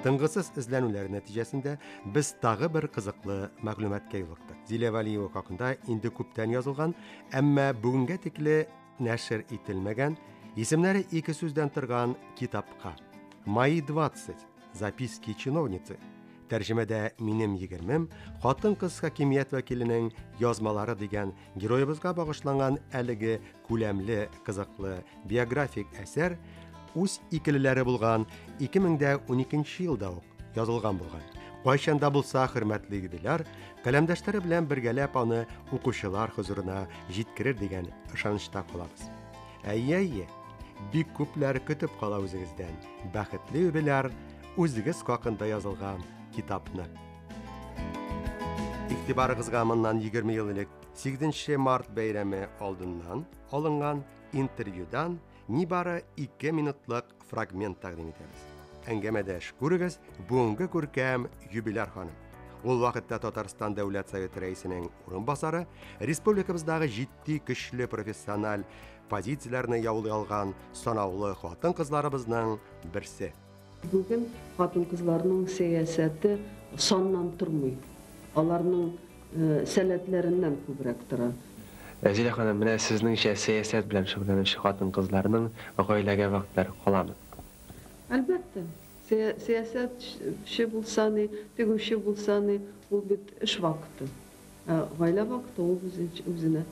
Тынгысыз эзләнүләр нәтиҗәсендә без тагы бер кызыклы мәгълүматка юлыктык. Зилә Вәлиева хакында инде күптән язылган, әмма бүгенгә тикле нәшер ителмәгән, исемнәре ике сүздән торган китапка. Мои 20. Записки чиновницы. Тәрҗемәдә Минем егермем, хатын-кыз хакимият вәкиленең язмалары дигән героебызга багышланган әлеге күләмле, кызыклы биографик әсәр үз икелеләре булган 2012 елда ук язылган булган. Кайчан да булса хөрмәтле юбиляр каләмдәшләре белән бергәләп аны укучылар хозурына җиткерер дигән ышанычта калабыз. Әйе, әйе, бик күпләр көтеп кала үзегездән бәхетле юбиляр үзегез хакында язылган китапны. Игътибарыгызга моннан 20 ел элек 8 март бәйрәме алдыннан алынган интервьюдан нибары 2 минутлык фрагмент тәкъдим итәбез. Әңгәмәдәш күрегез бүгенге күркәм юбиляр ханым. Ул вакытта Татарстан Дәүләт Советы рәисенең урынбасары, республикабыздагы җитди көчле профессиональ позицияләрне яулый алган санаулы хатын-кызларыбызның берсе. Бүген хатын-кызларның сәясәте саннан тормый. Аларның сәләтләреннән күбрәк тора. Зилә ханым, менә сезнеңчә сәясәт белән шөгыльләнүче хатын-кызларның гаиләгә вакытлары каламы? Әлбәттә, сәясәтче булса ни, тегүче булса ни, ул бит эш вакыты. Ә гаилә вакыты ул үзенә.